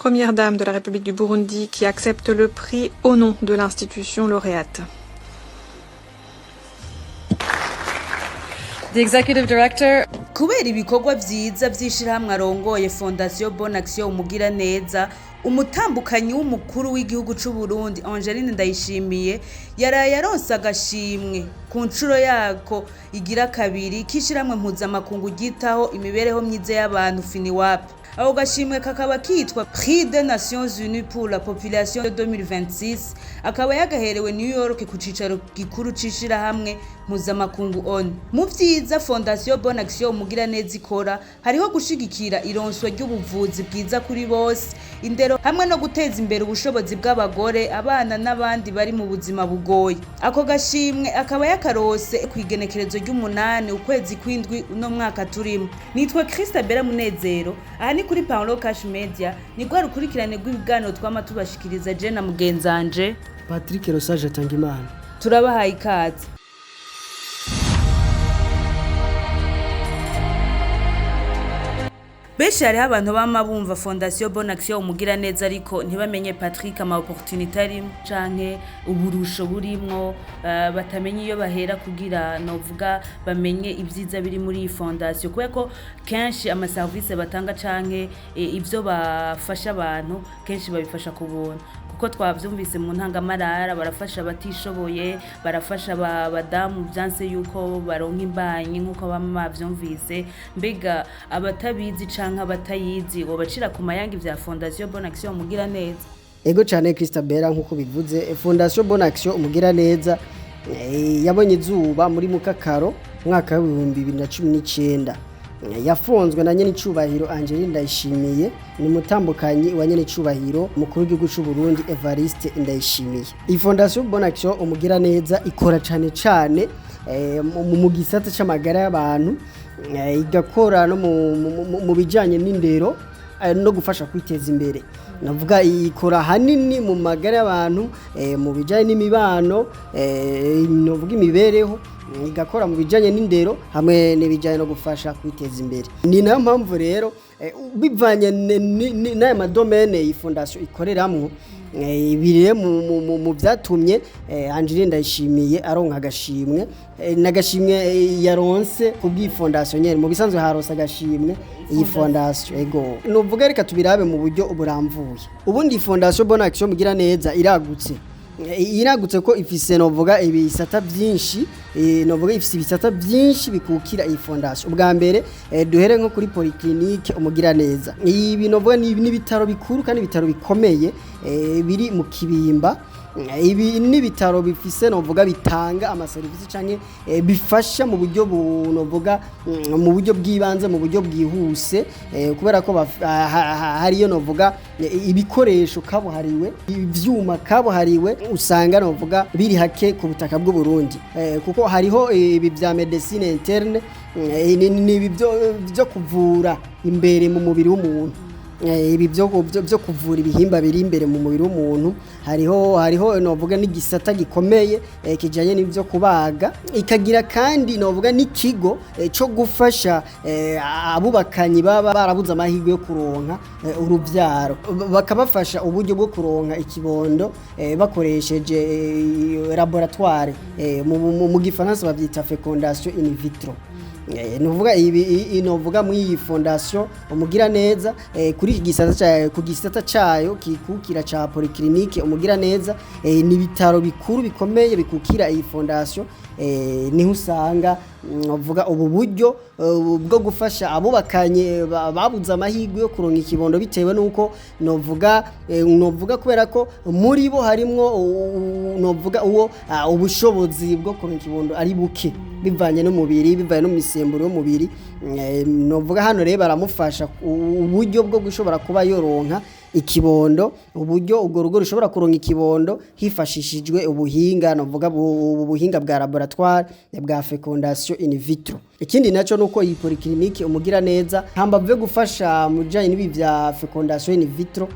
Première dame de la République du Burundi, qui accepte le prix au nom de l'institution lauréate. The Executive Director Kubera ibikorwa vyiza vy'ishirahamwe arongoye, Fondation Bonne Action Umugiraneza, umutambukanyi w'umukuru w'igihugu c'u Burundi Angeline Ndayishimiye yaraye aronse agashimwe ku nshuro yako igira kabiri k'ishirahamwe mpuzamakungu ryitaho imibereho myiza y'abantu, FNUAP. Ako gashimwe kakaba kitwa Prix des Nations Unies pour la Population 2026, akaba yagaherewe New York ku cicaro gikuru c'ishirahamwe mpuzamakungu ONU. Mu vyiza Fondation Bonne Action Umugiraneza ikora hariho gushigikira ironswa ry'ubuvuzi bwiza kuri bose, indero hamwe no guteza imbere ubushobozi bw'abagore, abana n'abandi bari mu buzima bugoye. Ako gashimwe akaba yakarose kw'igenekerezo ry'umunani ukwezi kw'indwi uno mwaka turimo. Nitwa Christabella Munezero, aha ni kuri Paolo Cash Media, ni rwa rukurikirane rw'ibiganiro twama tubashikiriza je na mugenzanje Patrick Rosage Atangimana. Turabahaye ikaze. Benshi hariho abantu bama bumva Fondation Bonne Action Umugiraneza, ariko ntibamenye, Patrick, ama opportunité arimo canke uburusho burimwo, batamenye iyo bahera kugira novuga bamenye ibyiza biri muri iyi fondation, kubera ko kenshi ama service batanga canke ivyo bafasha abantu kenshi babifasha ku buntu, kuko twavyumvise mu ntangamarara, barafasha abatishoboye, barafasha abadamu vyanse yuko baronka imbanyi nk'uko bamwe bavyumvise. Mbega abatabizi canke abatayizi wobacira ku mayange vya Fondation Bonne Action Umugiraneza? Ego cyane, Christabella, nk'uko bivuze, Fondation Bonne Action Umugiraneza yabonye izuba muri Mukakaro umwaka wa 2019. Yafunzwe na nyenicubahiro Angeline Ndayishimiye, ni mutambukanyi wa nyenicubahiro mukuru w'igihugu c'u Burundi Evariste Ndayishimiye. Iyi Fondation Bonne Action Umugiraneza ikora cane cane mu gisata c'amagara y'abantu, igakora no mu bijanye n'indero no gufasha kwiteza imbere. Navuga ikora hanini mu magara y'abantu, mu bijanye n'imibano, novuga imibereho, igakora mu bijanye n'indero hamwe n'ibijanye no gufasha kwiteza imbere. Ni nayo mpamvu rero bivanye n'aya ma domaines iyi fondation ikoreramwo, ibi rero mu vyatumye Angeline Ndayishimiye aronka agashimwe, n'agashimwe yaronse ku bw'iyi fondation nyene. Mu bisanzwe haronse agashimwe iyi fondation. Ego, nuvuga reka tubirabe mu buryo buramvuye. Ubundi iyi Fondation Bonne Action Mugiraneza iragutse. Iragutse ko ifise novuga ibisata byinshi, novuga ifise ibisata byinshi bikukira iyi fondation. Ubwa mbere duhere nko kuri polyclinique Umugiraneza. Ibi novuga ni n'ibitaro bikuru kandi ibitaro bikomeye biri mu Kibimba. Ibi ni ibitaro bifise novuga bitanga amaserivisi canke bifasha mu buryo novuga mu buryo bw'ibanze, mu buryo bwihuse, kubera ko hariyo novuga ibikoresho kabuhariwe, ivyuma kabuhariwe usanga novuga biri hake ku butaka bw'u Burundi, kuko hariho ibi vya médecine interne, ni ibi byo kuvura imbere mu mubiri w'umuntu, ibi byo kuvura ibihimba biri imbere mu mubiri w'umuntu. Hariho novuga n'igisata gikomeye kijanye n'ibyo kubaga. Ikagira kandi novuga n'ikigo cyo gufasha abubakanyi baba barabuze amahirwe yo kuronka uruvyaro, bakabafasha uburyo bwo kuronka ikibondo bakoresheje laboratoire, mu gifaransa bavyita fécondation in vitro. Nuvuga ibi novuga muri iyi Fondation Umugiraneza, kuri iki gisata ku gisata cayo kikukira ca polyclinique Umugiraneza, ni ibitaro bikuru bikomeye bikukira iyi fondation, niho usanga novuga ubu buryo bwo gufasha abubakanye babuze amahirwe yo kuronka ikibondo, bitewe nuko novuga kubera ko muri bo harimwo novuga uwo ubushobozi bwo kuronka ikibondo ari buke bivanye n'umubiri, bivanye n'imisemburo y'umubiri. Novuga hano rero baramufasha uburyo bwo gushobora kuba yoronka ikibondo, uburyo urwo rugo rushobora kuronka ikibondo hifashishijwe ubuhinga novuga ubu buhinga bwa laboratoire bwa fécondation in vitro. Ikindi naco nuko iyi polyclinique Umugira Neza, hambavu yo gufasha mu bijanye n'ibi vya fécondation in vitro,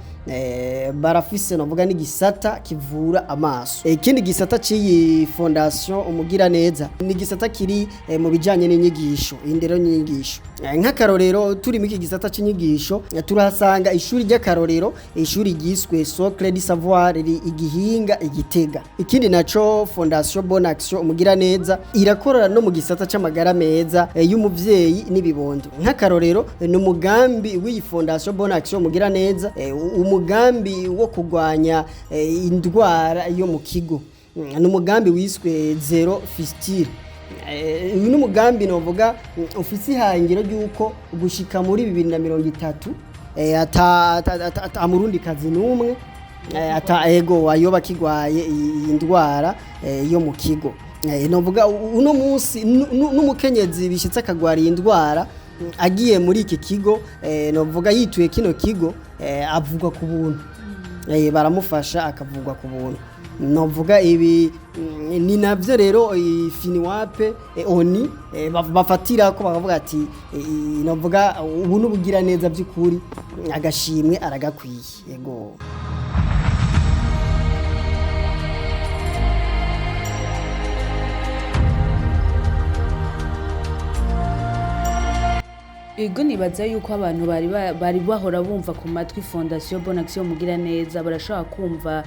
barafise novuga n'igisata kivura amaso. Ikindi gisata c'iyi fondation Umugira Neza ni igisata kiri mu bijanye n'inyigisho, indero n'inyigisho. Nk'akarorero, turi muri iki gisata c'inyigisho, turahasanga ishuri ry'akarorero, ishuri ryiswe Socle du Savoir riri Igihinga, Igitega. Ikindi naco, Fondation Bonne Action Umugira Neza irakorera no mu gisata c'amagara meza y'umuvyeyi n'ibibondo. Nk'akarorero, ni umugambi w'iyi Fondation Bonne Action Umugira Neza, umugambi wo kurwanya indwara yo mu kigo. Ni umugambi wiswe Zéro Fistule. Uyu ni umugambi novuga ufise ihangiro ry'uko gushika muri 2030 ata murundi kazi n'umwe ata ego ayoba kigwaye iyi ndwara yo mu kigo. Novuga uno munsi n'umukenyezi bishitse akagwara iyi ndwara, agiye muri iki kigo, novuga yituye kino kigo, avugwa ku buntu. Baramufasha akavugwa ku buntu. Novuga ibi ni navyo rero FNUAP, ONU bafatira ko bakavuga ati novuga ubu n'ubugira neza by'ukuri, agashimwe aragakwiye, yego. Ego, nibaza yuko abantu bari bahora bumva ku matwi Fondation Bonne Action Mugira Neza, barashobora kumva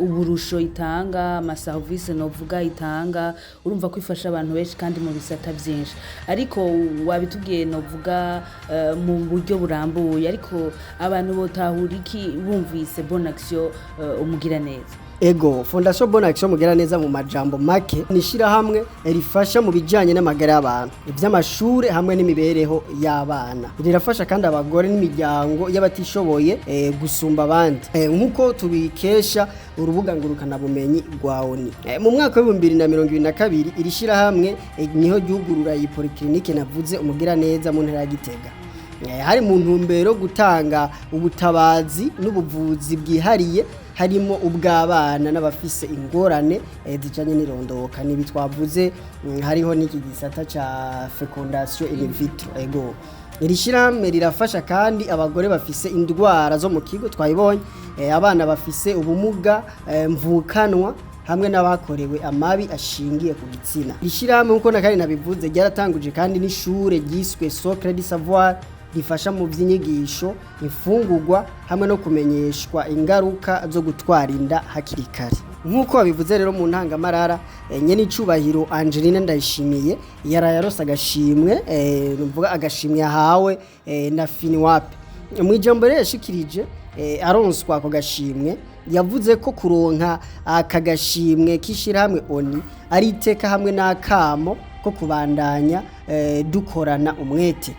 uburusho itanga, amaserivisi novuga itanga. Urumva ko ifasha abantu benshi kandi mu bisata byinshi, ariko wabitubwiye novuga mu buryo burambuye. Ariko abantu botahura iki bumvise Bonne Action Umugira Neza? Ego, Fondation Bonne Action Mugira Neza mu majambo make ni ishirahamwe rifasha mu bijanye n'amagara y'abantu, ivy'amashure hamwe n'imibereho y'abana. Rirafasha kandi abagore n'imiryango y'abatishoboye gusumba abandi, nk'uko tubikesha urubuga ngurukanabumenyi rwa ONU. Mu mwaka wa 2022 iri shirahamwe niho ryugurura iyi polyclinique navuze, Umugira Neza, mu ntara ya Gitega. Hari mu ntumbero yo gutanga ubutabazi n'ubuvuzi bwihariye, harimo ubw'abana n'abafise ingorane zijanye n'irondoka, nibi twavuze. Hariho n'iki gisata ca fécondation in vitro. Ego, iri shirahamwe rirafasha kandi abagore bafise indwara zo mu kigo twayibonye, abana bafise ubumuga mvukanwa hamwe n'abakorewe amabi ashingiye ku gitsina. Iri shirahamwe, nkuko na kandi nabivuze, ryaratanguje kandi n'ishure ryiswe Socle du Savoir, rifasha mu by'inyigisho, imfungurwa hamwe no kumenyeshwa ingaruka zo gutwara inda hakiri kare. Nk'uko babivuze rero mu ntangamarara, nyene icubahiro Angeline Ndayishimiye yaraye arose agashimwe, nuvuga agashimwe yahawe na FNUAP. Mu ijambo rero yashikirije aronswa ako gashimwe, yavuze ko kuronka aka gashimwe k'ishirahamwe ONU ari iteka hamwe n'akamo ko kubandanya dukorana umwete.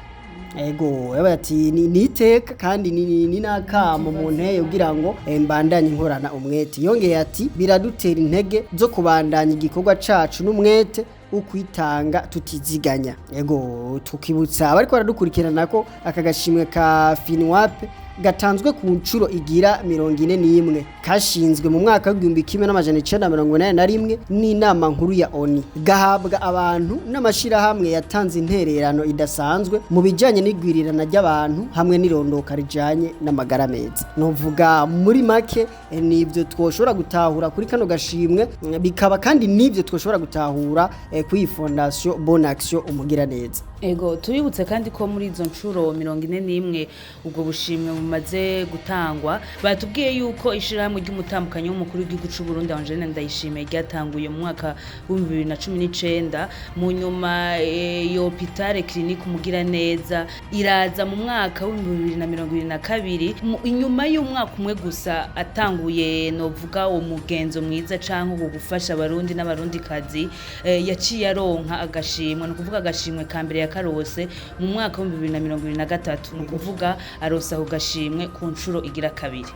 Ego, yabaye ati ni iteka kandi ni n'akamo mu nteye kugira ngo mbandanye nkorana umwete. Yongeye ati biradutera intege zo kubandanya igikorwa cacu n'umwete ukwitanga tutiziganya. Ego, tukibutsa abariko baradukurikirana ko aka gashimwe ka FNUAP gatanzwe ku nshuro igira 41, kashinzwe mu mwaka wa 1981 n'inama nkuru ya ONU, gahabwa abantu n'amashirahamwe yatanze intererano idasanzwe mu bijanye n'igwirirana ry'abantu hamwe n'irondoka rijanye n'amagara meza. Novuga muri make nivyo twoshobora gutahura kuri kano gashimwe, bikaba kandi nivyo twoshobora gutahura kuri iyi Fondation Bonne Action Umugira Neza. Ego, tuributse kandi ko muri izo nshuro 41 ubwo bushimwe bumaze gutangwa, batubwiye yuko ishirahamwe ry'umutambukanyi w'umukuru w'igihugu c'u Burundi Angeline Ndayishimiye ryatanguye mu mwaka wa 2019. Mu nyuma iyo hôpital clinique Umugira Neza iraza mu mwaka wa 2022, inyuma y'umwaka umwe gusa atanguye novuga uwo mugenzo mwiza canke uwo gufasha abarundi n'abarundikazi, yaciye aronka agashimwe, ni ukuvuga agashimwe ka mbere yakarose mu mwaka wa 2023, ni ukuvuga aronse ako gashimwe ku nshuro igira kabiri.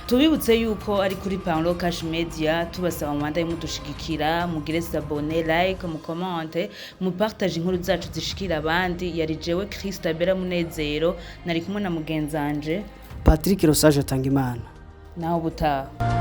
Tubibutse yuko ari kuri Paulo Cash Media, tubasaba mu manda mudushigikira, mugire s'abonner, like, mucommente, mupartage inkuru zacu zishikira abandi. Yari jewe Christabella Munezero, nari kumwe na mugenzanje Patrick Rosage Tangimana. Naho ubutaha.